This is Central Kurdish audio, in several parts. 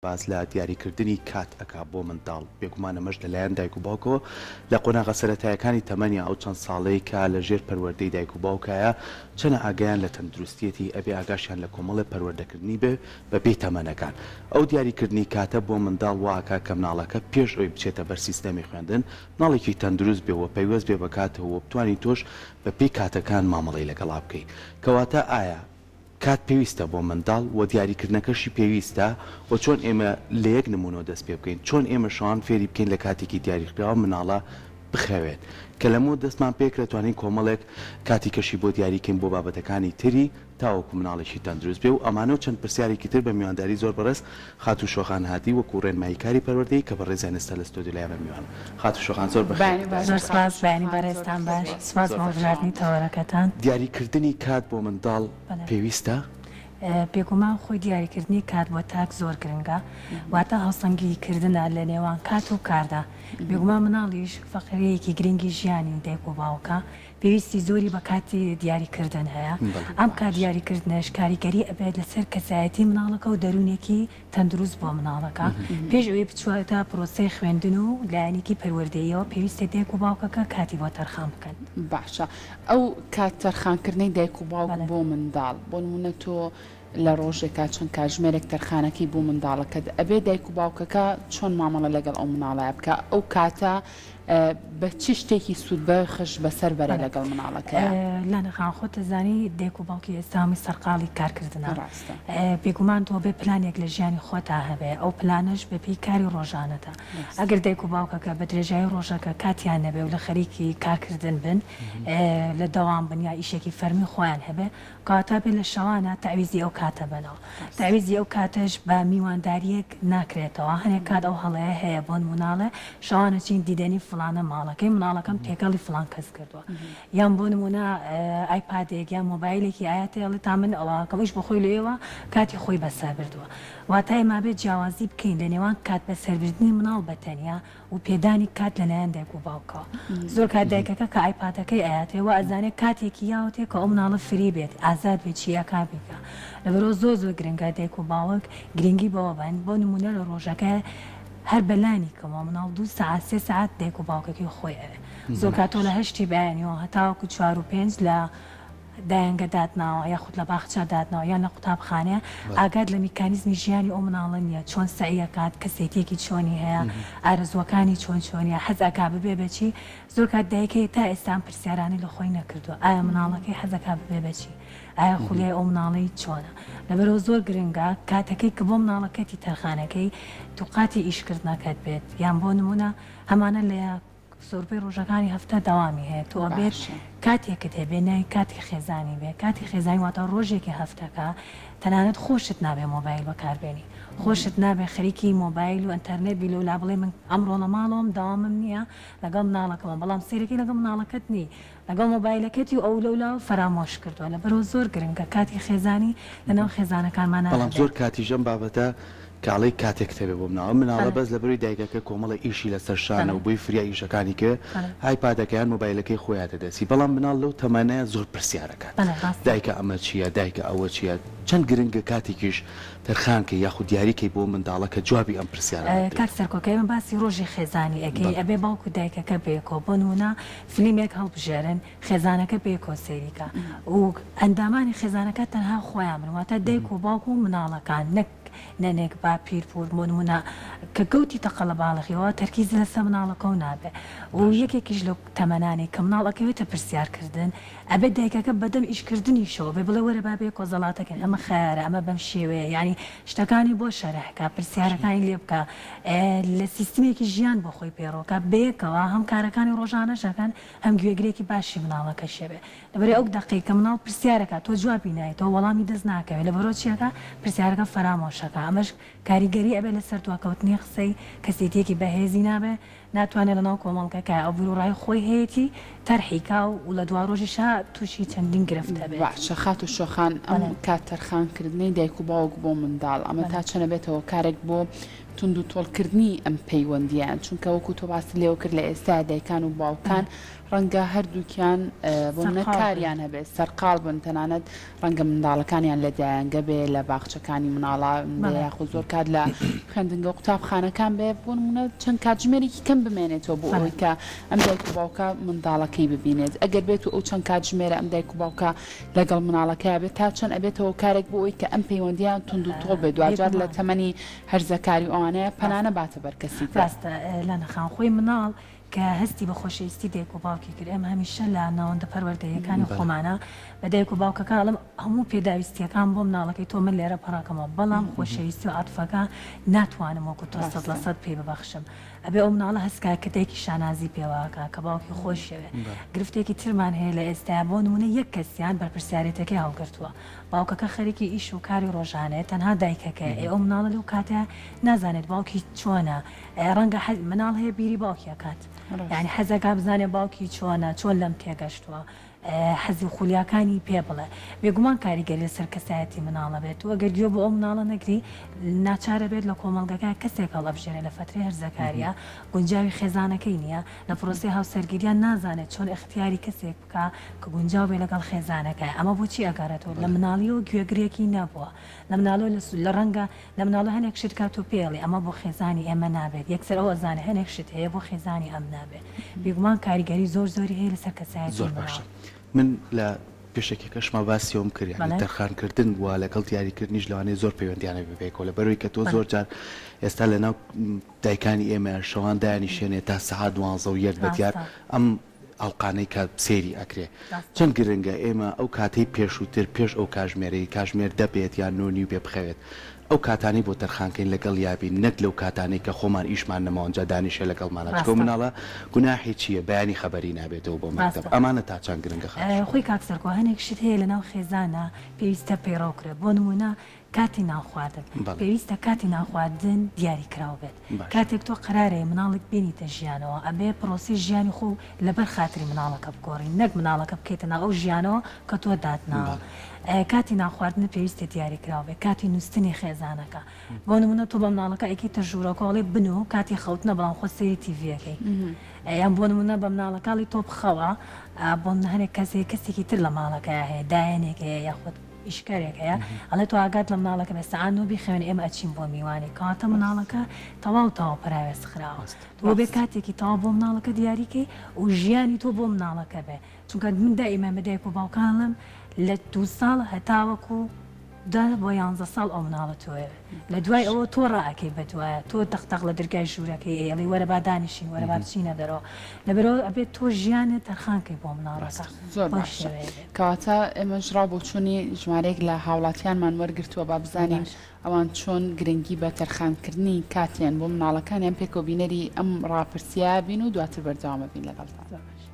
باس لە دیاریکردنی کات ئەکا بۆ منداڵ، بێگومان ئەمەش لەلایەن دایک و باوکەوە لە قۆناغە سەرەتایەکانی تەمەنیا ئەو چەند ساڵەی کە لە ژێر پەروەردەی دایک و باوکایە چەنە ئاگایان لە تەندروستیەتی ئەبێ ئاگاشیان لە کۆمەڵێ پەروەردەکردنی بێ بە پێی تەمەنەکان ئەو دیاریکردنی کاتە بۆ منداڵ وا ئەکا کە مناڵەکە پێش ئەوی بچێتە بەر سیستەمی خوێندن مناڵێکی تەندروست بێ وە پەیوەست بێ بە کاتەوە وە بتوانی تۆش بە پێی کاتەکان مامەڵەی لەگەڵا بکەی کەواتە ئایا کات پێویستە بۆ منداڵ و دیاریکردنەکەشی پێویستە و چۆن ئێمە لە یەک نموونەوە دەست پێ بکەین چۆن ئێمە شەوان فێری بکەین لە کاتێکی دیاریکراوە مناڵە بخەوێت کە لەمەوە دەستمان پێکرا توانین کۆمەڵێک کاتی کەشی بۆ دیاری کەین بۆ بابەتەکانی تری تاوەکو مناڵێکی تەندروست بێ و ئەمانە و چەند پرسیارێکی تر بە میوانداری زۆر بەڕێز خاتوو شۆخان هادی وەکو ڕێنماییکاری پەروەردەیی کە بەڕێزیان ئێستا لە ستۆدیۆ لای ئێمە میوانن. خاتوو شۆخان زۆر بەخێر بێیت. زۆر سپاس بەیانی بەڕێزتان باش سپاس بۆ هەڵبژاردنی تەوەرەکەتان. دیاریکردنی کات بۆ منداڵ پێویستە؟ بێگومان خۆی دیاریکردنی کات بۆ تاک زۆر گرنگە واتە هاوسەنگی کردنە لە نێوان کات و کاردا بێگومان مناڵیش فەقرەیەکی گرنگی ژیانی دایک و باوکە پێویستی زۆری بە کاتی دیاری کردن هەیە ئەم کات دیاری کردنەش کاریگەری ئەبێت لەسەر کەسایەتی مناڵەکە و دەروونێکی تەندروست بۆ مناڵەکە پێش ئەوەی بچواتە پرۆسەی خوێندن و لایەنێکی پەروەردەییەوە پێویستە دایک و باوکەکە کاتی بۆ تەرخان بکەن. باشە ئەو کات تەرخانکردنەی دایک و باوک بۆ منداڵ بۆ نمونە تۆ لە ڕۆژێکا چەند کاتژمێرێک تەرخانەکەی بۆ منداڵەکەت ئەبێ دایک و باوکەکە چۆن مامەڵە لەگەڵ ئەو مناڵەیا بکا ئەو کاتە بە چ شتێکی سوودبەخش بەسەر بەرێ لەگەڵ مناڵەکەیا؟ لانە خان خۆت ئەزانی دایک و باوکی ئێستا هەمووی سەرقاڵی کارکردنە ڕاستە. بێگومان تۆ ئەبێ پلانێک لە ژیانی خۆتا هەبێ ئەو پلانەش بە پێی کاری ڕۆژانەتە ئەگەر دایک و باوکەکە بە درێژایی ڕۆژەکە کاتیان نەبێ و لە خەریکی کارکردن بن لە دەوام بن یا ئیشێکی فەرمی خۆیان هەبێ کەواتە ئەبێ لە شەوانە تەعویزی ئەو کاتە بەنەوە. تەعویزی ئەو کاتەش بە میواندارییەک ناکرێتەوە. هەنێک کات ئەو هەڵەیە هەیە بۆ نموونە ئەڵێ شەوان ئەچین دیدەنی فڵانە ماڵەکەی مناڵەکەم تێکەڵی فڵان کەس کردووە. یان بۆ نموونە ئایپادێک یان مۆبایلێکی ئایەتێ ئەڵێ تا من ئەوە ئەکەم ئەویش بۆ خۆی لەوێوە کاتی خۆی بەسەر بردووە. واتە ئێمە ئەبێ جیاوازی بکەین لە نێوان کات بەسەربردنی مناڵ بە تەنیا و پێدانی کات لەلایەن دایک و باوکەوە زۆر کات دایکەکە کە ئایپادەکەی ئەیاتێ وا ئەزانێ کاتێکی یاوەتێ کە ئەو مناڵە free بێت ئازاد بێت چی ئەکا بیکا لەبەرئەوە زۆر زۆر گرنگە دایک و باوک گرنگی بەوە بەن بۆ نمونە لە ڕۆژەکە هەر بەلانی کەمەوە مناڵ دوو سەعات سێ سەعات دایک و باوکەکەی خۆی ئەوێ زۆر کات تۆ لە هەشتی بەیانیەوە هەتاوەکو چوار و پێنج لە دایەنگە داتناوە یاخود لە باخچە داتناوە یان لە قوتابخانەیە ئاگات لە میکانیزمی ژیانی ئەو مناڵە نییە چۆن سەعی ئەکات کەسێتیەکی چۆنی هەیە ئارەزووەکانی چۆن چۆنیە حەز ئەکا ببێ بە چی زۆر کات دایک هەیە تا ئێستا ئەم پرسیارانەی لە خۆی نەکردووە ئایا مناڵەکەی حەز ئەکا ببێ بە چی ئایا خولیای ئەو مناڵەی چۆنە لەبەرئەوە زۆر گرنگە کاتەکەی کە بۆ مناڵەکەتی تەرخانەکەی دووقاتی ئیشکردنەکەت بێت یان بۆ نمونە ئەمانە لە زۆربەی ڕۆژەکانی هەفتە دەوامی هەیە تۆ ئەبێت باشە. کاتێکت هەبێ ناوی کاتی خێزانی بێ کاتی خێزانی واتە ڕۆژێکی هەفتەکە تەنانەت خۆشت نابێ مۆبایل بەکار بێنی خۆشت نابێ خەریکی مۆبایل و ئەنتەرنێت بی لەولا بڵێ من ئەمڕۆ لە ماڵەوەم دەوامم نییە لەگەڵ مناڵەکەمم بەڵام سەیرەکەی لەگەڵ مناڵەکەت نی لەگەڵ مۆبایلەکەتی و ئەو لەولاوە فەرامۆش کردووە لەبەرئەوە زۆر گرنگە کاتی خێزانی لەناو خێزانەکانمانا بەڵام هەبێت. زۆر کاتیش ئەم بابەتە کە ئەڵێی کاتێکت هەبێ بۆ مناڵ، ئەم مناڵە بەڵێ. بەس لەبەرئەوەی دایکەکە کۆمەڵێ ئیشی لەسەر شانە بەڵێ. و بۆی فریا ئیشەکانی کەوێ بەڵێ. ئایپادەکە یان مۆبایلەکەی خۆی هاتە دەستی، بەڵام مناڵ لەو تەمەنەیا زۆر پرسیار ئەکات، بەڵێ ڕاستە. دایکە ئەمە چییە، دایکە ئەوە چییە، چەند گرنگە کاتێکیش تەرخان کەی یاخود دیاری کەی بۆ منداڵە کە جوابی ئەم پرسیارانە کاک بدرێتەوە. سەرکۆ کە ئێمە باسی ڕۆژی خێزانی ئەکەین بەڵێ. ئەبێ باوک و دایکەکە بەیەکەوە بۆ نموونە فلیمێک هەڵبژێرن خێزانەکە بەیەکەوە سەیری کە و ئەندامانی خێزانەکە تەنها خۆیان بن واتە دایک و باوک و مناڵەکان نەک نەنک باپیر پور بۆ نمونە کە گەوتی تە قەڵەباڵغیەوە تەرکیز لەسە مناڵەکەو نابێ و باشە. یەکێکیش لەو تەمەنانەی کە مناڵ ئەکەوێتە پرسیار کردن ئەبێ دایکەکە بەدەم ئیش کردنیشەوە بێ بڵێ وەرە با بەیەکەوە زەڵاتەکەین ئەمە خەیارە ئەمە بەم شێوەیە یانی شتەکانی بۆ شەرح کا پرسیارەکانی لێ بکا لە سیستمێکی ژیان بۆ خۆی پەیڕەو کا بەیەکەوە هەم کارەکانی ڕۆژانەش ئەکەن هەم گوێگرێکی باشی مناڵەکەشی ئەبێ لەبەرئ ئەو دەقەی کە مناڵ پرسیارەکا تۆ جوابی نایتەوە وەڵامی دەست ناکەوێ لەبەرئ چی ئەکا پرسیارەکە فەرامۆش ئەکا ئەمەش کاریگەری ئەبێ لەسەر دواکەوتنی قسەی کەسێتیەکی بەهێزی نابێ ناتوانێ لەناو کۆمەڵگەکە ئەو بیروڕای خۆی هەیەتی تەرحی کا و لە دواڕۆژیشا توشی چەندین گرفت ئەبێت. باشە خاتوو شۆخان ئەم بەڵێ. کات تەرخان کردنەی دایک و باوک بۆ منداڵ ئەمە بەڵێ. تا چەند ئەبێتە هۆکارێک بۆ. توندوتۆڵکردنی ئەم پەیوەندییە چونکە وەکو تۆ باست لێوە کرد لە ئێستا دایکان و باوکان ڕەنگە هەردووکیان بۆ نمونە کاریان هەبێت سەرقاڵ بن تەنانەت ڕەنگە منداڵەکانیان لە دایەنگە بێ لە باخچەکانی مناڵان بێ یاخود زۆر کات لە خوێندنگە و قوتابخانەکان بێ بۆ نمونە چەند کاتژمێرێکی کەم بمێنێتەوە بۆ ئەوەی کە ئەم دایک و باوکە منداڵەکەی ببینێت ئەگەر بێت و ئەو چەند کاتژمێرە ئەم دایک و باوکە لەگەڵ مناڵەکەیا بێت تا چەند ئەبێتە هۆکارێک بۆ ئەوەی کە ئەم پەیوەندییان توند و تۆڵ بێت دواجار لە تەمەنی هەرزەکاری و ئەوانەیە پەنا نەباتە بەر کەسی تر. ڕاستە لانە خان خۆی مناڵ کە هەستی بە خۆشەویستی دایک و باوکی کرد ئێمە هەمیشە لە ناوەندە پەروەردەییەکانی خۆمانە بە دایک و باوکەکە ئەڵێم هەموو پێداویستیەکان بۆ مناڵەکەی تۆ من لێرە پڕەکەمەوە بەڵام خۆشەویستی و عەتفەکە ناتوانم وەکو تۆ 100% پێی ببەخشم ئەبێ ئەو مناڵە هەست کا کە دایکی شانازی پێوە ئەکا کە باوکی خۆشیەوێ گرفتێکی ترمان هەیە لە ئێستایا بۆ نمونە یەک کەسیان بەرپرسیارێتەکەی هەڵگرتووە باوکەکە خەریکی ئیش و کاری ڕۆژانەیە تەنها دایکەکەیە ئێ ئەو مناڵە لەو کاتەیا نازانێت باوکی چۆنە ڕەنگە حەز مناڵ هەیە بیری باوکی ئەکات یانی حەزەکا بزانێ باوکی چۆنە چۆن لەم تێگەشتووە حەز و خولیاکانی پێ بڵێ. بێگومان کاریگەری لەسەر کەسایەتی مناڵ ئەبێت و ئەگەر گوێ بۆ ئەو مناڵە نەگری ناچار ئەبێت لە کۆمەڵگەکە کەسێک هەڵئەبژێرێ لە فەترەی هەرزەکارییا گونجاوی خێزانەکەی نییە، لە پرۆسەی هاوسەرگیرییا نازانێت چۆن ئیختیاری کەسێک بکا کە گونجاو بێ لەگەڵ خێزانەکەی. ئەمە بۆچی ئەگەڕێتەوە؟ لە مناڵییەوە گوێگرێکی نەبووە. لە مناڵیەوە لە لە ڕەنگە لە مناڵی هەنێک شت کا تۆ پێی ئەڵێی ئەمە بۆ خێزانی ئێمە نابێت یەکسەر ئەو ئەزانێ هەنێک شت هەیە بۆ خێزانی ئەم نابێ بێگومان کاریگەری زۆر زۆری هەیە لەسەر کەسایەتی زۆر مناڵ. باشە من لە پێشەکیەکەشما باسی ئەوم کرد یانی بەڵێ. تەرخان کردن و لەگەڵ دیاری کردنیش لەوانەیە زۆر پەیوەندیان هەبێ بەیەکەوە لەبەرئەوەی کە تۆ بەڵێ. زۆر جار ئێستا لەناو دایکانی ئێمە شەوان دایانیشێنێ تا سەعات دوانزە و یەک بە دیار ڕاستە. ئەم ئەڵقانەی کە سەیری ئەکرێ ڕاستە. چەند گرنگە ئێمە ئەو کاتەی پێشووتر پێش ئەو کاژمێرەی کاژمێر دە بێت یان نۆ نیو بێ بخەوێت ئەو کاتانەی بۆ تەرخان کەین لەگەڵیا بین نەک لەو کاتانەی کە خۆمان ئیشمان نەماوە ئینجا دانیشێ لەگەڵمانا چونکە ئەو ڕاستە. مناڵە گوناحی چیە بەیانی خەبەری نابێتەوە بۆ مەکتەب ڕاستە. ئەمانە تا چەند گرنگە خاتوو شۆڕش؟ خۆی کاک سەرکۆ هەنێک شت هەیە لەناو خێزانا پێویستە پەیڕەو کرێ بۆ نموونە کاتی نان خواردن بەڵێ. پێویستە کاتی نان خواردن دیاری کراو بێت باشە. کاتێک تۆ قەرارەی مناڵێک بێنیتە ژیانەوە ئەبێ پرۆسەی ژیانی خۆو لەبەر خاتری مناڵەکە بگۆڕی نەک مناڵەکە بکەیتە ناو ئەو ژیانەوە کە تۆ داتناوە بەڵێ. کاتی نان خواردنت پێویستە دیاری کراو بێت کاتی نوستنی خێزانەکە بۆ نمونە تۆ بە مناڵەکە ئەیکەیتە ژوورەکە ئەڵێی بنوو کاتی خەوتنە بەڵام خۆت سەیری تیڤی ئەکەی یان بۆ نمونە بە مناڵەکە ئەڵێی تۆ بخەوە بۆ هەنێک کەس هەیە کەسێکی تر لە ماڵەکەیا هەیە دایەنێک هەیە یاخود ئیشکەرێک هەیە ئەڵێ تۆ ئاگات لە مناڵەکە بێ سەعات نۆ بیخەوێنە ئێمە ئەچین بۆ میوانی کەواتە مناڵەکە تەواو تەواو پەراوێز خراوە تۆ بێ کاتێکی تەواو بۆ مناڵەکە دیاری کەی و ژیانی تۆ بۆ مناڵەکە بێ چونکە من دائیمەن بە دایک و باوکان ئەڵێم لە دوو ساڵ هەتاوەکو دە بۆ یانزە ساڵ ئەو مناڵە تۆیە لە دوای ئەوە تۆ ڕائەکەی بە دوایە تۆ تەق تەق لە درگای ژوورەکەی ئەیڵێی وەرە با دانیشین وەرە با بچینە دەرەوە لەبەرئەوە ئەبێت تۆ ژیانت تەرخان کەی بۆ مناڵەکە زۆر بەو باشە شێوەیە بێت. کەواتە ئێمەش ڕاو بۆچوونی ژمارەیەک لە هاوڵاتیانمان وەرگرتووە با بزانین باشە. ئەوان چۆن گرنگی بە تەرخانکردنی کاتیان بۆ مناڵەکانیان پێکەوە بینەری ئەم ڕاپرسیە بین و دواتر بەردەوام ئەبین لەگەڵتان. زۆر باشە.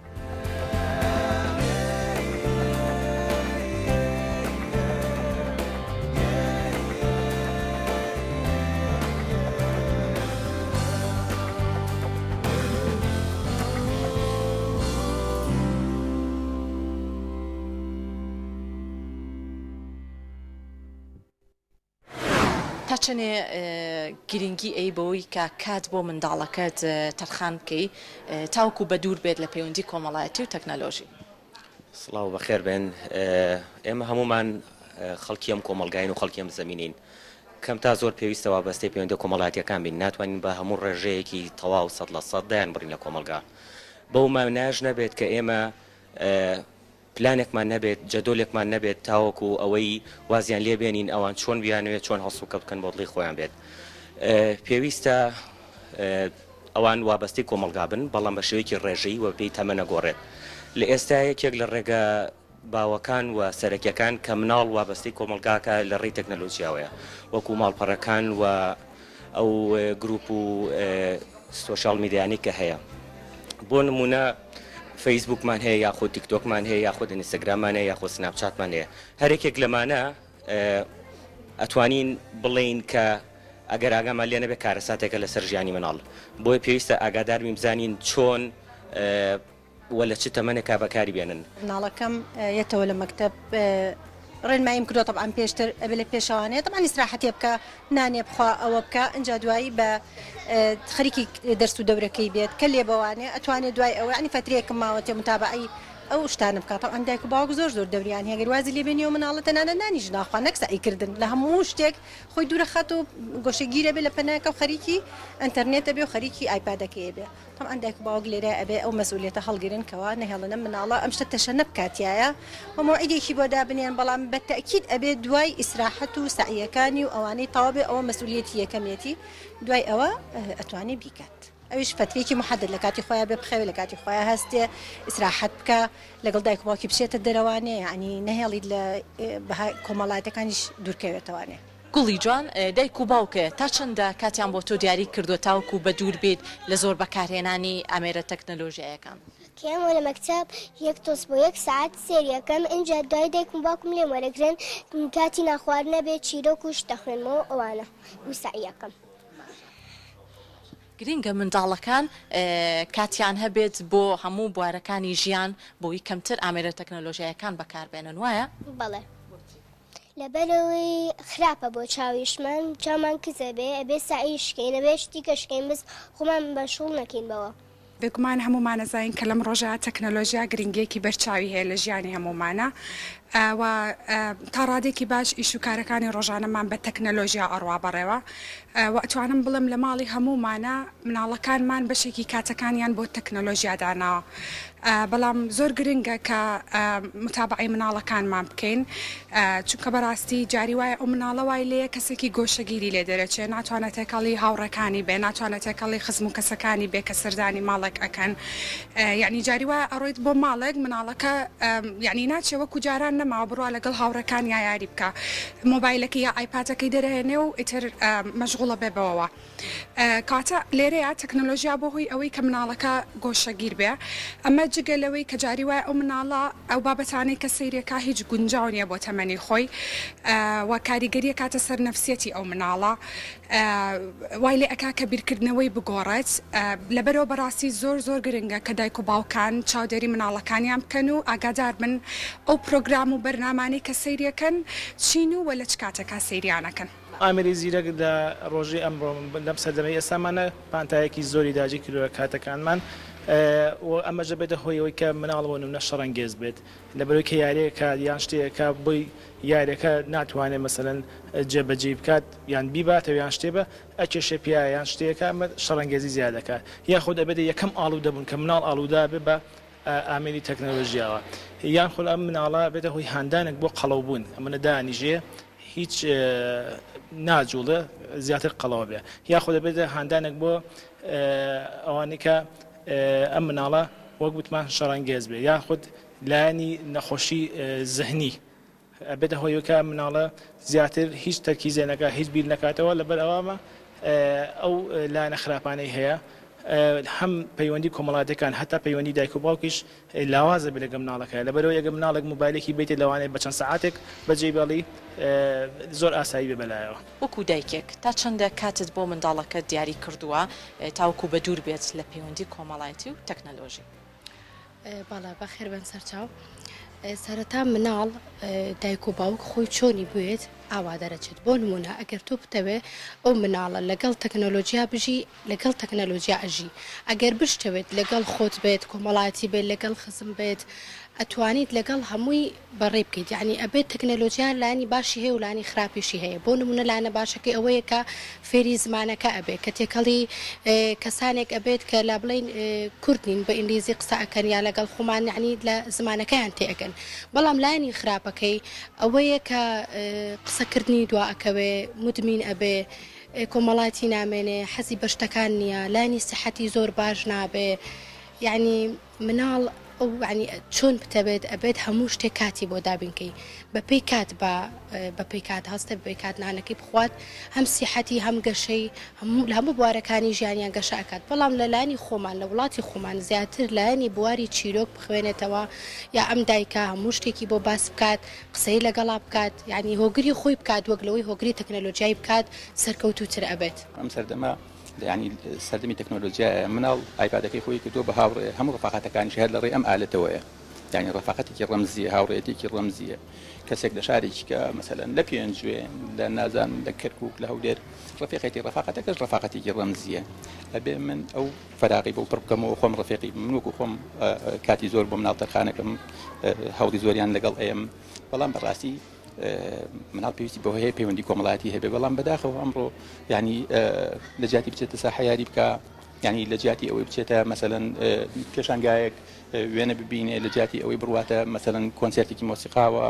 تا چەنێ گرنگی ئەی بەوەی کە کات بۆ منداڵەکەت تەرخان بکەی تاوەکو بەدوور بێت لە پەیوەندی کۆمەڵایەتی و تەکنەلۆژی؟ سڵاو بەخێر بێن ئێمە هەموومان خەڵکی ئەم کۆمەڵگاین و خەڵکی ئەم زەمینین کەم تا زۆر پێویستە وابەستەی پەیوەندە کۆمەڵاتیەکان بین ناتوانین بە هەموو ڕێژەیەکی تەواو سەد لە سەد دایان بڕین لە کۆمەڵگا بەو مانایەش نەبێت کە ئێمە پلانێکمان نەبێت، جەدۆلێکمان نەبێت تاوەکو ئەوەی وازیان لێ بێنین ئەوان چۆن بیانەوێت چۆن هەڵسوکەوت بکەن بۆ دڵی خۆیان بێت. پێویستە ئەوان وابەستەی کۆمەڵگا بن، بەڵام بە شێوەیەکی ڕێژەیی و بەپێی تەمەن نەگۆڕێت. لە ئێستا یەکێک لە ڕێگە باوەکان و سەرەکیەکان کە مناڵ وابەستەی کۆمەڵگاکە لە ڕێی تەکنەلۆجیاوەیە وەکو ماڵپەڕەکان و ئەو گروپ و سۆشیال میدیانەی کە هەیە بۆ نمونە فەیسبوکمان هەیە یاخود تیکتۆکمان هەیە یاخود ئینستاگراممان هەیە یاخود سناپچاتمان هەیە هەرێکێک لەمانە ئەتوانین بڵێین کە ئەگەر ئاگامان لێ نەبێت کارەساتێکە لەسەر ژیانی مناڵ بۆیە پێویستە ئاگادار بین بزانین چۆن و لە چ تەمەنێکا بەکاری بێنن. مناڵەکەم یەتەوە لە مەکتەب. ڕێنماییم کردوە تەبعەن پێشتر ئەبێ لە پێشەوانێ تەبعەن ئیسراحەتێ بکا نانێ بخوا ئەوە بکا ئینجا دوایی بە خەریکی دەرس و دەورەکەی بێت کە لێ بەوانێ ئەتوانێ دوای ئەوە یانی فەترەیەکم ماوەتێ متابەعەی ئەو شتانە بکا تەبعەن دایک و باوک زۆر زۆر دەوریان هەیە گەر وازی لێ بێنی ئەو مناڵە تەنانەت نانیش ناخوا نەک سەعی کردن لە هەموو شتێک خۆی دوورەخاتەوە گۆشەگیر ئەبێ لە پەنایەکە و خەریکی ئەنتەرنێت ئەبێ و خەریکی ئایپادەکەی ئەبێ. تەبعەن دایک و باوک لێرە ئەبێ ئەو مەسئولیەتە هەڵگرن کەوا نەهێڵن ئەم مناڵە ئەم شتە تەشەنە بکات تیایا و مەوعیدێکی بۆ دابنێن بەڵام بە تەئکید ئەبێ دوای ئیسراحەت و سەعیەکانی و ئەوانەی تەواو بێ ئەوە مەسئولیەتی یەکەمیەتی دوای ئەوە ئەتوانێ بیکات ئەویش فەترەیەکی موحەدەد لە کاتی خۆیا بێ بخەوێ لە کاتی خۆیا هەستێ ئیسراحەت بکا لەگەڵ دایک و باوکی بچێتە دەرەوانێ یەعنی نەهێڵیت لە بەها کۆمەڵایەتەکانیش دوورکەوێتەوانێ. گوڵی جوان، دایک و باوکت تا چەندە کاتیان بۆ تۆ دیاری کردووە تاوەکو بەدوور بیت لە زۆر بەکارهێنانی ئامێرە تەکنەلۆژیایەکان؟ کە ئێمە لە مەکتەب یەک تۆز بۆ یەک سەعات سێری ئەکەم ئینجا دوای دایکم و باوکم لێم وەرەگرن کاتی نانخواردن ئەبێ چیرۆک و شت ئەخوێنمەوە ئەوانە و سەعی ئەکەم. گرنگە منداڵەکان کاتیان هەبێت بۆ هەموو بوارەکانی ژیان بۆی کەمتر ئامێرە تەکنەلۆژیایەکان بەکاربێنن وایە؟ بەڵێ. لەبەرئەوەی خراپە بۆ چاویشمان چاومان کز ئەبێ ئەبێ سەعیش کەین ئەبێ شتی کەش کەین بەس خۆمان مەشغوڵ نەکەین بەوە. بێگومان هەموومان ئەزانین کە لەم ڕۆژە تەکنەلۆژیا گرنگیەکی بەرچاوی هەیە لە ژیانی هەموومانا و تا ڕادێکی باش ئیش و کارەکانی ڕۆژانەمان بە تەکنەلۆژیا ئەڕوا بەڕێوە و ئەتوانم بڵێم لە ماڵی هەموومانا مناڵەکانمان بەشێکی کاتەکانیان بۆ تەکنەلۆژیا داناوە بەڵام زۆر گرنگە کە متابەعەی مناڵەکانمان بکەین چونکە بەڕاستی جاری وایە ئەو مناڵە وای لێیە کەسێکی گۆشەگیری لێ دەرەچێ ناتوانێت تێکەڵی هاوڕێکانی بێ ناتوانێت تێکەڵی خزم و کەسەکانی بێ کە سەردانی ماڵێک ئەکەن یعنی جاری وایە ئەڕۆیت بۆ ماڵێک مناڵەکە یعنی ناچێ وەکو جاران نەماوە بڕوا لەگەڵ هاوڕێکان یا یاری بکە مۆبایلەکەی یا ئایپادەکەی دەرەهێنێ و ئیتر مەشغوڵە بێ بەوەوە. کەواتە لێرەیا تەکنەلۆژیا بۆ هۆی ئەوەی کە مناڵەکە گۆشەگیر بێ ئەمە جگە لەوەی کە جاری وایە ئەو مناڵە ئەو بابەتانەی کە سەیرێکا هیچ گونجاو نیە بۆ تەمەنی خۆی و کاریگەری ئەکاتە سەر نەفسیەتی ئەو مناڵە وای لێ ئەکا کە بیرکردنەوەی بگۆڕێت لەبەرەوە بەڕاستی زۆر زۆر گرنگە کە دایک و باوکان چاودێری مناڵەکانیان بکەن و ئاگادار بن ئەو پرۆگرام و بەرنامانەی کە سەیرەکەن چین و وە لە چ کاتێکا سەیریانەکەن. ئامێری زیرەک لە ڕۆژی ئەمڕۆ لەم سەردەمەی ئێستامانە پانتایەکی زۆری داگیر کردووە کاتەکانمان و ئەمەش دەبێتە هۆی ئەوەی کە مناڵ بۆ نمونە شەڕەنگێز بێت لەبەرئەوەی کە یاریەکە یان شتێکە بۆی یاریەکە ناتوانێت مەسەلەن جێبەجێی بکات یان بیباتەوە یان شتێ بە ئەکێشێ پیا یان شتێکە ئەمە شەڕەنگێزی زیاد دەکات یاخود ئەبێتە یەکەم ئاڵوودەبوون کە مناڵ ئاڵوودە بێ بە ئامێری تەکنەلۆژیاوە یان خود ئەم مناڵە بێتە هۆی هاندانێک بۆ قەڵەوبوون ئەمەنە دانیژێ هیچ ناجوڵێ زیاتر قەڵەوە بێ یاخود دەبێتە هاندانێک بۆ ئەوانەی کە ئەم مناڵە وەک وتمان شەڕەنگێز بێ یاخود لایەنی نەخۆشی زهنی ئەبێتە هۆی کە مناڵە زیاتر هیچ تەرکیزێ نەکا هیچ بیر نەکاتەوە لەبەر ئەوامە ئەو لایەنە خراپانەی هەیە هەم پەیوەندی کۆمەڵاتەکان هەتا پەیوەندی دایک و باوکیش لاواز ئەبێ لەگەڵ مناڵەکەیا لەبەرئەوەی ئەگەر مناڵێک مۆبایلێکی بەیتێ لەوانەیە بە چەند سەعاتێک بەجێی بێڵی زۆر ئاسایی بێ بەلایەوە. وەکو دایکێک تا چەندە کاتت بۆ منداڵەکەت دیاری کردووە تاوەکو بەدوور بێت لە پەیوەندی کۆمەڵایەتی و تەکنەلۆژی؟ بەڵێ بەخێر بێن سەرچاو. سەرەتا مناڵ دایک و باوک خۆی چۆنی بوێت ئاوا دەرەچێت بۆ نمونە ئەگەر تۆ بتەوێ ئەو مناڵە لەگەڵ تەکنەلۆجیا بژی لەگەڵ تەکنەلۆجیا ئەژی ئەگەر بشتەوێت لەگەڵ خۆت بێت کۆمەڵاتی بێت لەگەڵ خزم بێت ئەتوانیت لەگەڵ هەمووی بەڕێ بکەیت یعنی ئەبێت تەکنەلۆجیا لانی باشی هەیە و لانی خراپیشی هەیە بۆ نمونە لانە باشەکەی ئەوەیە کە فێری زمانەکە ئەبێت کە تێکەڵی کەسانێک ئەبێت کە لە بڵێین کورد نین بە ئینگلیزی قسە ئەکەن یا لەگەڵ خۆمان یعنی لە زمانەکەیان تێ ئەگەن بەڵام لایەنی خراپەکەی ئەوەیە کە قسەکردنی دوا ئەکەوێ مدمین ئەبێ کۆمەڵاتی نامێنێ حەزی بە شتەکان نییە لایەنی سحەتی زۆر باش نابێ یعنی مناڵ ئەو یعنی چۆن بتەوێت ئەبێت هەموو شتێک کاتی بۆ دابین کەی بەپێی کات بە بەپێی کات هەستێ بەپێی کات نانەکەی بخوات هەم سیحەتی هەم گەشەی هەموو لە هەموو بوارەکانی ژیانیان گەشە ئەکات بەڵام لە لایەنی خۆمان لە وڵاتی خۆمان زیاتر لایەنی بواری چیرۆک بخوێنێتەوە یا ئەم دایکە هەموو شتێکی بۆ باس بکات قسەی لەگەڵا بکات یعنی هۆگری خۆی بکات وەک لەوەی هۆگری تەکنەلۆجیای بکات سەرکەوتووتر ئەبێت. ئەم سەردەمە یانی سەردەمی تەکنۆلۆجیایە مناڵ ئایپادەکەی خۆی کردووە بە هاوڕێ هەموو ڕەفاقەتەکانیشی هەر لە ڕێی ئەم ئالەتەوەیە. یانی ڕەفاقەتێکی ڕەمزیە، هاوڕێیەتیەکی ڕەمزیە، کەسێک لە شارێکی کە مەسەلەن لە پێنجوێن، لە نازانم لە کەرکوک، لە هەولێر ڕەفیقێتی، ڕەفاقەتەکەش ڕەفاقەتێکی ڕەمزیە، ئەبێ من ئەو فەراغی بۆ پڕ بکەمەوە خۆم ڕەفیقی بم، من وەکو خۆم کاتی زۆر بۆ مناڵ تەرخانەکەم، هەوڵی زۆریان لەگەڵ ئەیەم، بەڵام بەڕاستی مناڵ پێویستی بەوە هەیە پەیوەندی کۆمەڵایەتی هەبێ، بەڵام بەداخەوە ئەمڕۆ یانی لە جیاتی بچێتە ساحە یاری بکا، یانی لە جیاتی ئەوەی بچێتە مەسەلەن پێشانگایەک وێنە ببینێ، لە جیاتی ئەوەی بڕواتە مەسەلەن کۆنسێرتێکی مۆسیقاوە،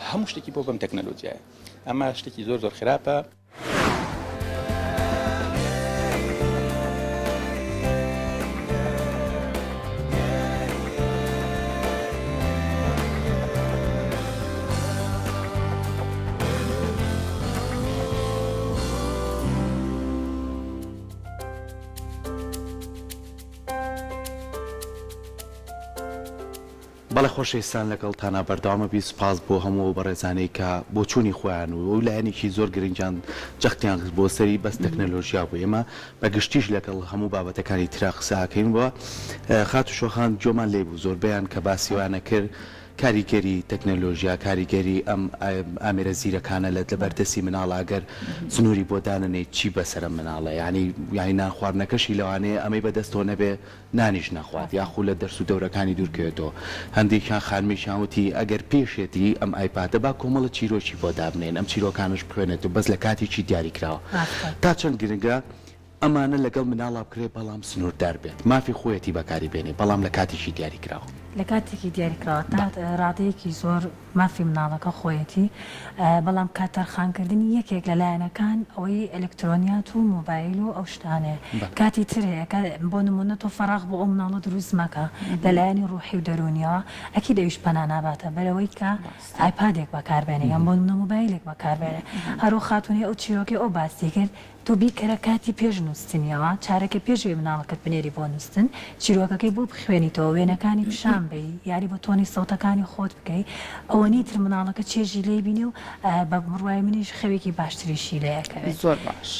هەموو شتێکی بۆ بەم تەکنەلۆجیایە. ئەمە شتێکی زۆر زۆر خراپە. بەڵێ خۆشەویستان لەگەڵتانا بەردەوامە بین سوپاس بۆ هەموو ئەو بەڕێزانەی کە بۆچوونی خۆیان و ئەو لایەنێکی زۆر گرنگیان جەختیان خست بۆ سەری بەس تەکنەلۆژیا بوو ئێمە بە گشتیش لەگەڵ هەموو بابەتەکانی ترا قسە ئەکەین و خاتوو شۆخان گوێمان لێی بوو زۆربەیان کە باسی وایان ئەکرد کاریگەری تەکنەلۆژیا، کاریگەری ئەم ئامێرە زیرەکانە لە لەبەردەستی مناڵە ئەگەر سنووری بۆ دانەنێیت چی بەسەر ئەم مناڵە یانی یانی نان خواردنەکەشی لەوانەیە ئەمەی بەدەستەوە نەبێ نانیش نەخوات یاخو لە دەرس و دەورەکانی دوور کەوێتەوە هەندێکیان خانمێکیان وتی ئەگەر پێشێتی ئەم ئایپادە با کۆمەڵە چیرۆکی بۆ دابنێین ئەم چیرۆکانەش بخوێنێتەوە بەس لە کاتێکی دیاریکراوە تا چەند گرنگە ئەمانە لەگەڵ مناڵا بکرێ بەڵام سنوردار بێت مافی خۆیەتی بەکاری بێنێ بەڵام لە کاتێکی دیاری کراوە. لە کاتێکی دیاری کراوە تا ڕادەیەکی زۆر مافی مناڵەکە خۆیەتی بەڵام کات تەرخان کردنی یەکێک لە لایەنەکان ئەوەی ئەلکترۆنیات و مۆبایل و ئەو شتانەیە کاتی تر هەیە کە بۆ نمونە تۆ فەراغ بۆ ئەو مناڵە دروست مەکە لە لایەنی ڕوحی و دەرونیەوە ئەکید ئەویش پەنا ناباتە بەرەوەی کە ئایپادێک بەکار بێنێ یان بۆ نمونە مۆبایلێک بەکار بێنێ هەر ئەو خاتونەی ئەو چیرۆکەی ئەو باسی کرد تۆ بیکەرە کاتی پێش نوستنیەوە، چارەکە پێش ئەوەی مناڵەکەت بنێری بۆ نوستن، چیرۆکەکەی بۆ بخوێنیتەوە، وێنەکانی پیشان بەی، یاری بە تۆنی سەوتەکانی خۆت بکەی، ئەوەنەی تر مناڵەکە چێژی لێ بینێ و بە بڕوای منیش خەوێکی باشتریشی لێ ئەکەوێت. زۆر باش.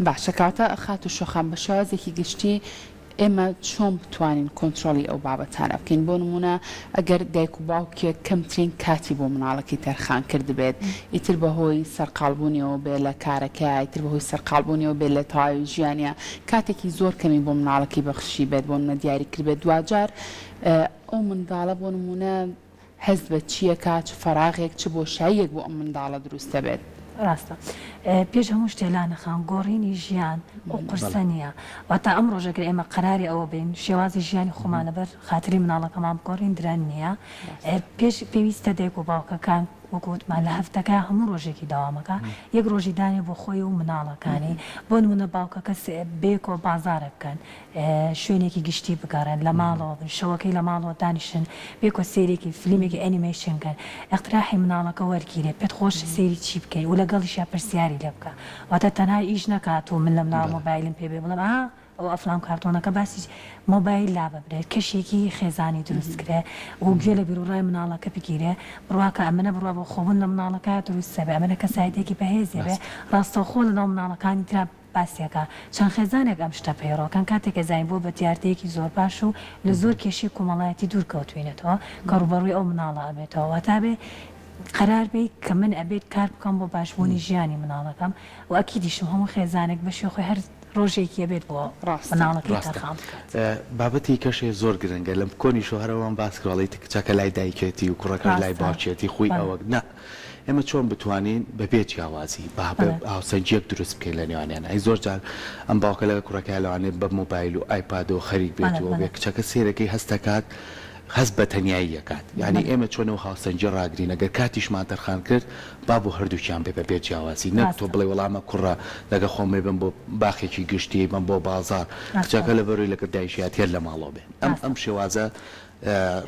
باشە کەواتە خاتوو شۆخان بە شێوازێکی گشتی ئێمە چۆن بتوانین کۆنترۆڵی ئەو بابەتانە بکەین؟ بۆ نموونە ئەگەر دایک و باوکێک کەمترین کاتی بۆ مناڵەکەی تەرخان کردبێت، ئیتر بەهۆی سەرقاڵبوونیەوە بێ لە کارەکەیا، ئیتر بەهۆی سەرقاڵبوونیەوە بێ لە تەواوی ژیانیا، کاتێکی زۆر کەمی بۆ مناڵەکەی بەخشیبێت، بۆ نموونە دیاری کردبێت، دواجار ئەو منداڵە بۆ نموونە هەست بە چییەکا، چ فەراغێک، چ بۆشاییەک بۆ ئەم منداڵە دروست دەبێت؟ ڕاستە. پێش هەموو شتێ لانە خان، گۆڕینی ژیان ئەو قورسە نییە. واتە ئەمڕۆش ئەگەر ئێمە قەراری ئەوە بەین شێوازی ژیانی خۆمان لەبەر خاتری مناڵەکەمان بگۆڕین درەنگ نییە. پێش پێویستە دایک و باوکەکان وەکو وتمان لە هەفتەکە هەموو ڕۆژێکی دەوامەکە یەک ڕۆژی دانێ بۆ خۆی و مناڵەکانی. بۆ نموونە باوکەکە بەیەکەوە بازاڕێ بکەن. شوێنێکی گشتی بگەڕێن، لە ماڵەوە بن، شەوەکەی لە ماڵەوە دانیشن، پێکەوە سەیرێکی فلیمێکی ئەنیمەیشن کەن، ئیقتراحی مناڵەکە وەرگیرێ، پێت خۆشە سەیری چی بکەی و لەگەڵیشیا پرسیاری لێ بکە، واتە تەنها ئیش نەکات و من لە مناڵ مۆبایلم پێ بێ بڵێم ئا ئەو ئەفلام کارتۆنەکە باسی مۆبایل لاببرێت، کەشێکی خێزانی دروست کرێ و گوێ لە بیروڕای مناڵەکە بگیرێ، بڕواکە ئەمنە بڕوا بۆ خۆبوون لە مناڵەکە دروست ئەبێ، ئەمنە کەسایەتیەکی بەهێزی ئەبێ، ڕاستەوخۆ لەناو مناڵەکانی ترا. باسیەکە، چەند خێزانێک ئەم شتە پەیڕەوکەن کاتێک ئەزانین بووە بە دیاردەیەکی زۆر باش و لە زۆر کێشەی کۆمەڵایەتی دوور کەوتوینەتەوە کە ڕووبەڕووی ئەو مناڵە ئەبێتەوە واتە ئەبێ قەرار بێی کە من ئەبێت کار بکەم بۆ باشبوونی ژیانی مناڵەکەم و ئەکیدیشم هەموو خێزانێک بەشی خۆی هەر ڕۆژێکی ئەبێت بۆ ڕاستە. مناڵەکەی ڕاستە تەرخان بکات. بابەتی کەشێ زۆر گرنگە لەم کۆنیشەوە هەر ئەوەمان باس کردوە ئەڵێی کچەکە لای دایکێتی و کوڕەکەش لای ڕاستە باوکێتی خوی بەڵێ. ئەوە نا ئێمە چۆن بتوانین بە بێ جیاوازی با بەڵێ. هاوسەنگیەک دروست بکەین لە نێوانیان ئەی زۆر جار ئەم باوکە لەگەڵ کوڕەکەیا لەوانەیە بە مۆبایل و ئایپادەوە خەریک بێت بەڵێ و ئەو بێ بەڵێ. کچەکە سەیرەکەی هەست دەکات هەست بە تەنیایی ئەکات یانی بەڵێ. ئێمە چۆن ئەو هاوسەنگیە ڕاگرین ئەگەر کاتیشمان تەرخان کرد با بۆ هەردووکیان بێ بە بێ جیاوازی نەک تۆ ڕاستە. بڵێی وەڵا ئەمە کوڕە لەگەڵ خۆم ئەیبەم بۆ باخێکی گشتی ئەیبەم بۆ بازاڕ ڕاستە. کچەکە لەبەرەوەی لەگەڵ دایکیەتی هەر لە ماڵەوە بێ ئەم ڕاستە. ئەم شێوازە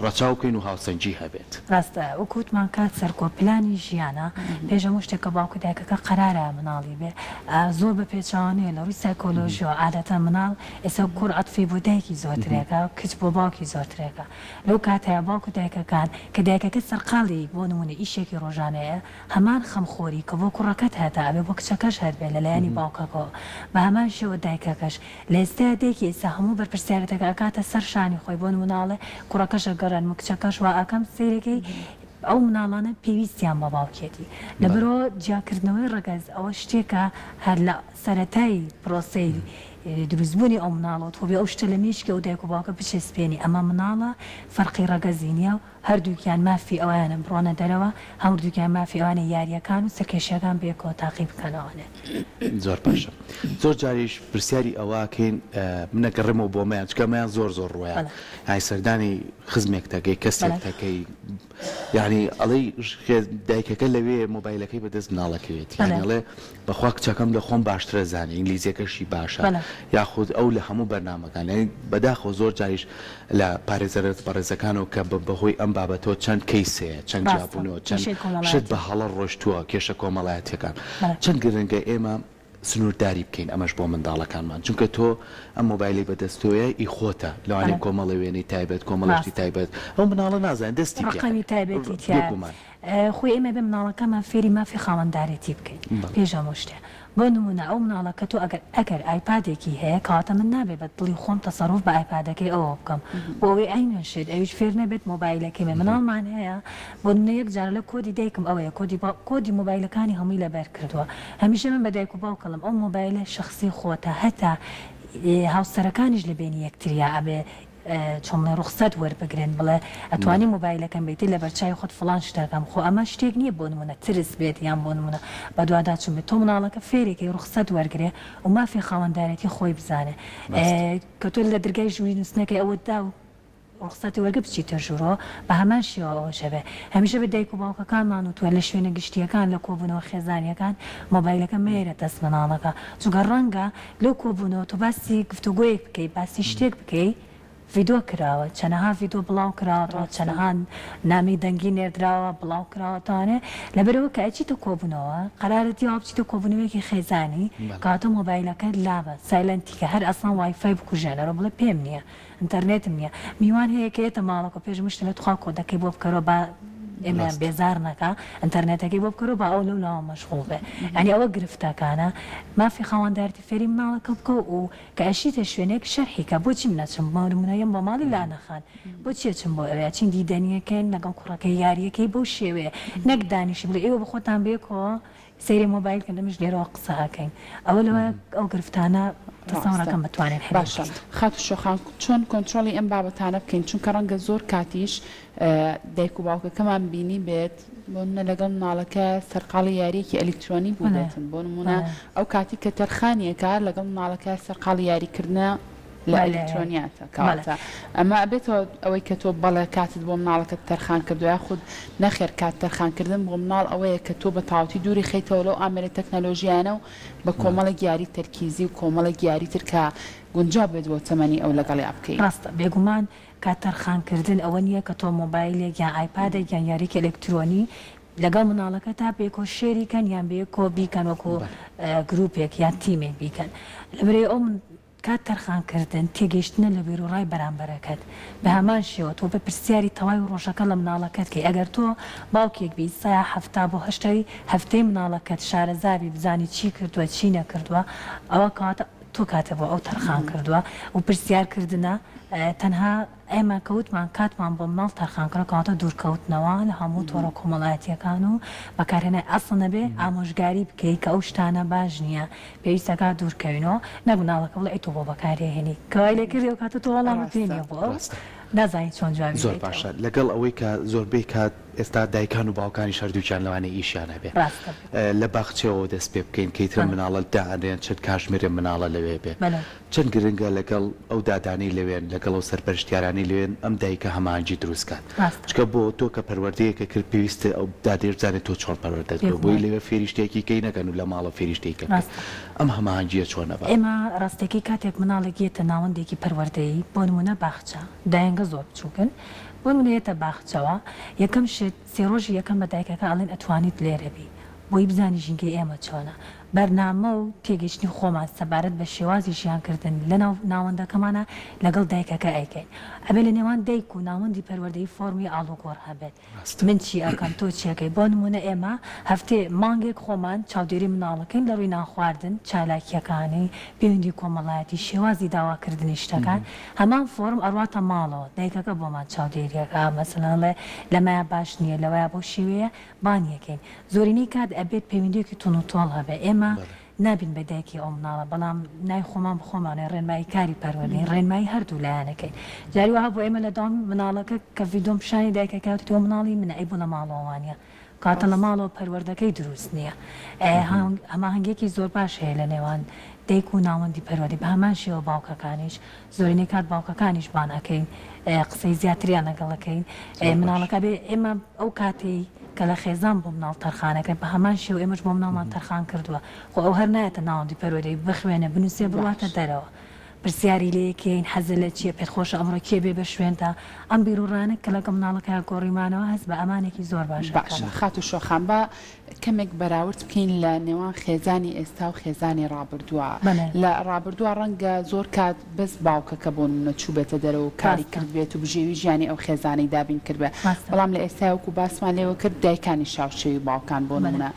ڕەچاو بکەین و هاوسەنگی هەبێت. ڕاستە وەک وتمان کاک سەرکۆ پلانی ژیانە پێش هەموو شتێک کە باوک و دایکەکە قەرارە مناڵی بێ زۆر بە پێچەوانەیە لە ڕووی سایکۆلۆژیەوە عادەتەن مناڵ ئێستا کوڕ عەتفی بۆ دایکی زۆرترێکە کچ بۆ باوکی زۆرترێکە لەو کاتەیا باوک و دایکەکان کە دایکەکە سەرقاڵی بۆ نمونە ئیشێکی ڕۆژانەیە هەمان خەمخۆری کە بۆ کوڕەکەت هەتە ئەبێ بۆ کچەکەش هەبێ لە لایەنی باوکەکەوە بە هەمان شێوە دایکەکەش لە ئێستایا دایکی ئێستا هەموو بەرپرسیارێتەکە ئەکاتە سەر شانی خۆی بۆ نمونە ئەڵێ کوڕەکە. کوڕەکەش ئەگەڕێنم و کچەکەش وا ئەکەم سەیرەکەی ئەو مناڵانە پێویستیان بە باوکێتی لەبەرئەوە جیاکردنەوەی ڕەگەز ئەوە شتێکە هەر لە سەرەتای پرۆسەی دروستبوونی ئەو مناڵەوە تۆ بێ ئەو شتە لە مێشکی ئەو دایک و باوکە بچەسپێنی ئەمە مناڵە فەرقی ڕەگەزی نییە و هەردووکیان مافی ئەوەیانە بڕۆنە دەرەوە هەمردووکیان مافی ئەوانە یارییەکان و سەرکێشیەکان بەیەکەوە تاقی بکەنەوە. زۆر باشە زۆر جاریش پرسیاری ئەوە کەین من ئەگەڕێمەوە بۆ مەیان چونکە مەیان زۆر زۆر ڕوەیە یانی سەردانی خزمێک دەکەی کەسێک دەکەی یانی ئەڵێی دایکەکە لەوێ مۆبایلەکەی بەدەست مناڵەکەوێتی یانی ئەڵێ بەخوا کچەکەم لە خۆم باشترە زانێ ئینگلیزیەکەشی باشە یاخود ئەو لە هەموو بەرنامەکان یانی بەداخەوە زۆر جاریش لە پارێزەرە بەڕێزەکانەوە کە بەهۆی ئەم بابەتەوە چەند کەیس هەیە، چەند جیابوونەوە، چەند شت بە هەڵە ڕۆشتووە، کێشە کۆمەڵایەتییەکان. چەند گرنگە ئێمە سنوورداری بکەین ئەمەش بۆ منداڵەکانمان، چونکە تۆ ئەم مۆبایلەی بەدەستتۆیە ئی خۆتە، لەوانەیە کۆمەڵێ وێنەی تایبەت، کۆمەڵێ شتی تایبەت، ئەو مناڵە نازانێت دەستی پێ ڕەقەمی تایبەتی تیایە. خۆی ئێمە ئەبێ مناڵەکانمان فێری مافی خاوەندارێتی بکەین پێش هەموو شتێ. بۆ نموونە ئەو مناڵە کە تۆ ئەگەر ئەگەر ئایپادێکی هەیە کەواتە من نابێ بە دڵی خۆم تەسەروف بە ئایپادەکەی ئەوەوە بکەم بۆ ئەوەی عەینەن شت ئەویش فێر نەبێت مۆبایلەکەی من مناڵمان هەیە بۆ نمونە یەک جار لە کۆدی دایکم ئەوەیە کۆدی باو کۆدی مۆبایلەکانی هەمووی لەبەر کردووە هەمیشە من بە دایک و باوک ئەڵێم ئەو مۆبایلە شەخسی خۆتە هەتا هاوسەرەکانیش لە بەینی یەکتریا ئەبێ چۆن بڵێ ڕوخسەت وەربگرن بڵێ ئەتوانی مۆبایلەکەم بەیتێ لەبەرچاوی خۆت فڵان شتەکەم خۆ ئەمە شتێک نییە بۆ نمونە ترس بێت یان بۆ نمونە بەدواداچون بێت تۆ مناڵەکە فێرێکەی ڕوخسەت وەرگرێ و مافی خاوەندارێتی خۆی بزانێ کە تۆ لە درگای ژووری نوستنەکەی ئەوەت دا و ڕوخسەتی وەرگر بچیتە ژوورەوە بە هەمان شێوە ئەوەش هەبێ هەمیشە بە دایک و باوکەکانمان وتووە لە شوێنە گشتییەکان لە کۆبوونەوە خێزانییەکان مۆبایلەکە مەیەرە دەست مناڵەکە چونکە ڕەنگە لەو کۆبوونەوە تۆ باسی گفتوگۆیەک بکەی باسی شتێک بکەی ڤیدۆ کراوە چەنەها ڤیدۆ بڵاو کراوەتەوە چەنەها نامی دەنگی نێردراوە بڵاو کراوەتەوانێ لەبەرئەوە کە ئەچیتە کۆبوونەوە قەرارت یاوە بچیتە کۆبوونەوەیەکی خێزانی کەواتە مۆبایلەکەت لابە silent ی کە هەر ئەسڵەن وای فای بکوژێنەرەوە بڵێ پێم نییە ئینتەرنێتم نییە میوان هەیە کە یەتە ماڵەکە پێش مشتە لە تخوا کۆدەکەی بۆ بکەرەوە با ئێمەیان بێزار نەکا ئینتەرنێتەکەی بۆ بکەرەوە با ئەو لەو لاوە مەشغوڵ بێ یانی ئەوە گرفتەکانە مافی خاوەندارتی فێری مناڵەکە بکە و کە ئەشیتە شوێنێک شەرحی کە بۆچی من ئەچم بۆ نمونە یەم بۆ ماڵی لانەخان بۆچی ئەچم بۆ ئەوێ ئەچین دیدەنیەکەین لەگەڵ کوڕەکەی یاریەکەی بەو شێوەیە نەک دانیشی بڵێ ئێوە بەخۆتان بەیەکەوە سەیری مۆبایل کەن ئەمش لێرەوە قسە ئەکەین ئەوە لەوە ئەو گرفتانە تەسەورەکەم ڕاستە بتوانین حلی باشە بکەین. خاتوو شۆخان چۆن کۆنترۆڵی ئەم بابەتانە بکەین چونکە ڕەنگە زۆر کاتیش دایک و باوکەکەمان بینیبێت بۆ نمونە لەگەڵ مناڵەکە سەرقاڵی یاریەکی ئەلیکترۆنی بەڵێ بووبێتن بۆ نمونە بەڵێ ئەو کاتی کە تەرخانیەکە لەگەڵ مناڵەکە سەرقاڵی یاریکردنە لە بەلێ ئەلیکترۆنیاتە بەڵێ. کەواتە ئەمە ئەبێتەوە ئەوەی کە تۆ بەڵێ کاتت بۆ مناڵەکەت تەرخان کردوە یاخود نەخێر کات تەرخان کردن بۆ مناڵ ئەوەیە کە تۆ بە تەواوەتی دووری خەیتەوە لەو ئامێرە تەکنەلۆژیایانە و بە کۆمەڵێک یاری تەرکیزی و کۆمەڵێک یاری تر کە گونجاو بێت بۆ تەمەنی ئەو لەگەڵیا بکەی. ڕاستە بێگومان کات تەرخان کردن ئەوە نییە کە تۆ مۆبایلێک یان ئایپادێک یان یاریەکی ئەلکترۆنی لەگەڵ مناڵەکەتا بەیەکەوە share ی کەن یان بەیەکەوە بیکەن وەکو گروپێک یان تیمێک بیکەن لەبەرئەوەی ئەو کات تەرخانکردن، تێگەیشتنە لە بیروڕای بەرامبەرەکەت. بە هەمان شێوە تۆ بە پرسیاری تەواوی ڕۆژەکە لە مناڵەکەت کەی. ئەگەر تۆ باوکێک بی سەیا 70 بۆ هەشتای هەفتەی مناڵەکەت شارەزا بی بزانی چی کردووە چی نەکردووە ئەوە کەواتە تۆ کاتت بۆ ئەو تەرخان کردووە و پرسیار کردنە تەنها ئێمە کە وتمان کاتمان بۆ مناڵ تەرخان کردوە کەواتە دوورکەوتنەوە لە هەموو تۆڕە کۆمەڵایەتیەکان و بەکارهێنانی ئەسڵ نەبێ ئامۆژگاری بکەی کە ئەو شتانە باش نیە پێویستە کات دوورکەوینەوە نەک مناڵەکە بڵێ ئەی تۆ بۆ بەکاری ئەهێنی کە وای لێ کردی ئەو کاتە تۆ وەڵامت پێ نیە بۆ ئەو نازانی چۆن جوابی زۆر بەیتەوە. باشە لەگەڵ ئەوەی کە زۆربەی کات ئێستا دایکان و باوکانیش هەردووکیان لەوانەیە ئیشیان هەبێ ڕاستە. لە باخچەوە دەست پێ بکەین کە ئیتر بەڵێ. مناڵە دائەنرێن چەند کاژمێرێ مناڵە لەوێ بێ بەلێ. چەند گرنگە لەگەڵ ئەو دادانەی لەوێن، لەگەڵ ئەو سەرپەرشتیارانەی لەوێن ئەم دایکە هەماهەنگی دروست کات. ڕاستە. چونکە بۆ تۆ کە پەروەردەیەکە کرد پێویستە ئەو دادەیش بزانێت تۆ چۆن پەروەردەت کردوە بۆی بێگومان. لەوێ فێری شتێکی کەی نەکەن و لە ماڵەوە فێری شتێکی کە بکەن. ڕاستە. ئەم هەماهەنگییە چۆن ئەبا؟ ئێمە ڕاستەکەی کاتێک مناڵێک یەتە ناوەندێکی پەروەردەیی بۆ نموونە باخچە، دایەنگە زۆر بچووکن، بۆ نموونە یەتە باخچەوە یەکەم شت سێ ڕۆژی یەکەم بە دایکەکە ئەڵێن ئەتوانیت لێرە بی بۆی بزانی ژینگەی ئێمە چۆنە. بەرنامە و تێگەیشتنی خۆمان سەبارەت بە شێوازی ژیانکردن لەناو ناوەندەکەمانا لەگەڵ دایکەکە ئەیکەین. ئەبێ لە نێوان دایک و ناوەندی پەروەردەیی فۆرمی ئاڵوگۆڕ هەبێت. من چی ئەکەم تۆ چی ئەکەی؟ بۆ نموونە ئێمە هەفتەیە مانگێک خۆمان چاودێری مناڵەکەین لە ڕووی نانخواردن، چالاکییەکانی، پەیوەندی کۆمەڵایەتی، شێوازی داواکردنی شتەکان. هەمان فۆرم ئەڕواتە ماڵەوە دایکەکە بۆمان چاودێری ئەکا مەسەلەن ئەڵێ لەمەیا باش نییە لەوەیا بەو شێوەیە بانگیەکەین زۆرینەی کات ئەبێت پەیوەندیەکی توند و تۆڵ هەبێت ئێمە نابین بە دایکی ئەو مناڵە بەڵام نای خۆمان بخۆمانێ ڕێنمایی کاری پەروەردەین ڕێنمایی هەردوو لایەنەکەین جاری وا هەبوو ئێمە لە داوام مناڵەکە کە ڤیدۆم پیشانی دایکەکە وتی تۆ مناڵی منە ئەی بۆ لە ماڵەوە وانیە کاتە لە ماڵەوە پەروەردەکەی دروست نییە هەماهەنگیەکی زۆر باش هەیە لە نێوان دایک و ناوەندی پەروەردەی بە هەمان شێوە باوکەکانیش زۆرینەی کات باوکەکانیش بان ئەکەین قسەی زیاتریان لەگەڵ ئەکەین مناڵەکە بێ ئێمە ئەو کاتەی کە لە خێزان بۆ مناڵ تەرخانەکەین بە هەمان شێوە ئێمەش بۆ مناڵمان تەرخان کردووە خۆ ئەو هەر نایەتە ناوەندی پەروەردەی بخوێنێ بنووسێ بڕواتە دەرەوە پرسیاری لێ کەین حەزە لە چیە پێت خۆشە ئەمڕۆ کێ بێ بە شوێنتا ئەم بیروڕایانە کە لەگەڵ مناڵەکەیا گۆڕیمانەوە هەست بە ئەمانێکی زۆر باش ئەکەن. باشە خاتوو شۆخان با کەمێک بەراورد بکەین لە نێوان خێزانی ئێستا و خێزانی ڕابردووە. بەڵێ. لە ڕابردووە ڕەنگە زۆر کات بەس باوکەکە بۆ نموونە چووبێتە دەرەوە و کاری ڕاستە. کردبێت و بژێوی ژیانی ئەو خێزانەی دابین کردبێ. ڕاستە. بەڵام لە ئێستای وەکوو باسمان لێوە کرد دایکانی شاوشێوی باوکان بۆ بەڵێ. نموونە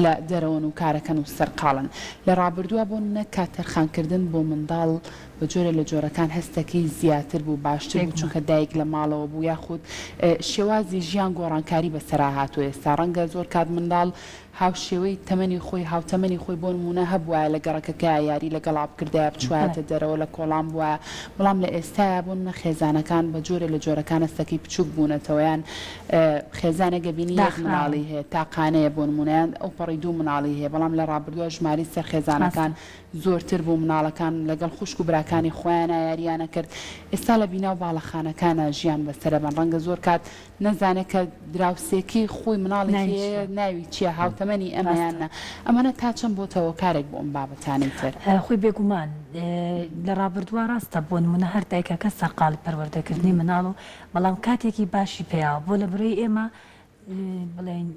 لە دەرەوەن و کارەکەن و سەرقاڵن. لە ڕابردووە بۆ نموونە کات تەرخانکردن بۆ منداڵ بە جۆرێ لە جۆرەکان هەستەکەی زیاتر بوو، باشتر بوو، بێگومان. چونکە دایک لە ماڵەوە بوو، یاخود شێوازی ژیان گۆڕانکاری بەسەرا هاتووە ئێستا ڕەنگە زۆر کات منداڵ هاوشێوەی تەمەنی خۆی هاوتەمەنی خۆی بۆ نموونە هەبوایە لە گەڕەکەکەیا یاری لەگەڵا بکردایە بەڵێ. بچوایەتە دەرەوە لە کۆڵان بوایە، بەڵام لە ئێستایا بۆ نموونە خێزانەکان بە جۆرێ لە جۆرەکان هەستەکەی بچووک بوونەتەوە یان خێزانێک ئەبینی یەک داخراون. مناڵی هەیە تاقانەیە بۆ نموونە یان ئەوپەڕی دوو مناڵی هەیە بەڵام لە ڕابردووە ژمارەی سەر خێزانەکان ڕاستە. زۆرتر بوو مناڵەکان لەگەڵ خوشک و براکانی خۆیانا یارییان ئەکرد ئێستا لە بینا و باڵەخانەکانا ژیان بەسەرەبەن ڕەنگە زۆر کات نەزانێ کە دراوسێکەی خۆی مناڵێکی ناوی هەیە چیە؟ ناوی چیە هاوتەمەنی ئەمە یان ڕاستە. نا ئەمانە تا چەند بۆتە هۆکارێک بۆ ئەم بابەتانەی تر؟ خۆی بێگومان لە ڕابردووا ڕاستە بۆ نموونە هەر دایکەکە سەرقاڵی پەروەردەکردنی مناڵ و بەڵام کاتێکی باشی پێیاوە بۆ لە برۆی ئێمە بڵێین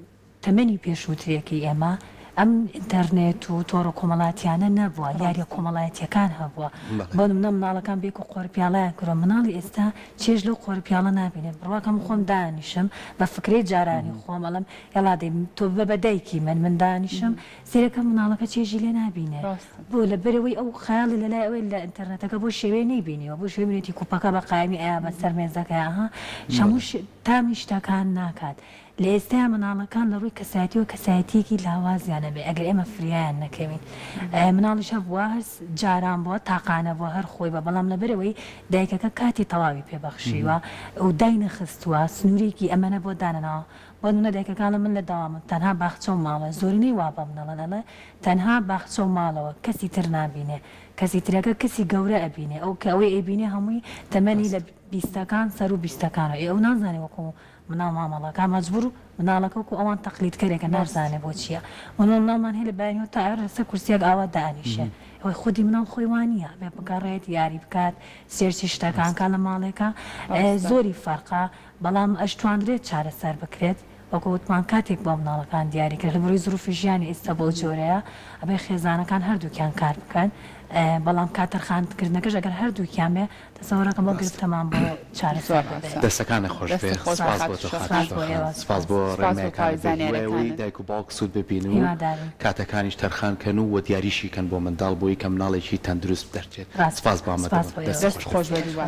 تەمەنی پێشووترێکی ئێمە ئەم ئینتەرنێت و تۆڕە کۆمەڵاتیانە نەبووە یاریە ڕاستە. کۆمەڵایەتیەکان هەبووە بەڵێ. بۆ نمونە مناڵەکان بێک و قۆرپیاڵەیان کردوە مناڵی ئێستا چێژ لەو قۆرپیاڵە نابینێت بڕواکەم خۆم دانیشم بە فکرەی جارانی خۆم ئەڵێم یەڵا دەی تۆ ببە بە دایکی من من دانیشم سەیرەکەم مناڵەکە چێژی لێ نابینێت ڕاستە. بۆ لەبەرئەوەی ئەو خەیاڵی لەلای ئەوەی لە ئینتەرنێتەکە بۆ شێوەیە نەیبینیوە بۆ شێوەی بینێتی کوپەکە بە قایمی ئەیا بە سەر مێزەکەیا ها بەڵێ. هەموو تامی شتەکان ناکات لە ئێستایا مناڵەکان لە ڕووی کەسایەتیەوە کەسایەتیەکی لاوازیان ئەبێ ئەگەر ئێمە فریایان نەکەوین مناڵیش هەبووە هەر جاران بووە تاقانە بووە هەر خۆی بە بەڵام لەبەرئەوەی دایکەکە کاتی تەواوی پێ بەخشیوە و داینەخستووە سنوورێکی ئەمەنە بۆ دانەناوە بۆ نمونە دایکەکە ئەڵێ من لە دەوامم تەنها باخچە و ماڵە زۆرینەی وا بەم دەڵێن ئەڵێ تەنها باخچە و ماڵەوە کەسی تر نابینێ کەسی ترەکە کەسی گەورە ئەبینێ ئەو کە ئەوەی ئەیبینێ هەمووی تەمەنی لە ڕاستە. بیستەکان سەروو بیستەکانەوە ئێ ئەو نازانێ وەکو مناڵ مامەڵەکا مەجبور مناڵەکە وەکو ئەوان تەقلید کەرێکە ڕاستە. ناشزانێ بۆ چیە وە مناڵمان هەیە لە بەیانیەوە تا ئێوارە لەسەر کورسیەک ئاوا دائەنیشێ ئەوەی خودی مناڵ خۆی وانیە ئەبێ بگەڕێت یاری بکات search ی شتەکان ڕاستە. کا لە ماڵێکا ڕاستە. زۆری فەرقە بەڵام ئەشتواندرێت چارەسەر بکرێت وەکو وتمان کاتێک بۆ مناڵەکان دیاری کرد لەبەرئەوەی زروفی ژیانی ئیستا بەو جۆرەیە ئەبێ خێزانەکان هەردووکیان کار بکەن بەڵام کات تەرخان کردنەکەش ئەگەر هەردووکیان بێ تەسەورەکەم ئەو ڕاستە. گرفتەمان بۆ چارەسەر زۆر دەبێت. ڕاستە. دەستەکانت خۆش بێ دەستت خۆش بێ سپاس بۆ خاتوو تۆ خاتوو شۆخان. سپاس بۆ شۆخان ئێوە سپاس سپاس. بۆ سپاس بۆ ڕێنمایەکانت تەواوی بێ هیوای ئەوەی زانیاریەکانت. دایک و باوک سوود ببین و هیوادارین. کاتەکانیش تەرخان کەن و وە دیاریشی کەن بۆ منداڵ بۆی کە مناڵێکی تەندروست دەرچێت ڕاستە سپاس بۆ سپاس ئامادەبوونت بۆ دەستت ئێوە. دەست خۆش بێ. خۆش بێ دووبارە.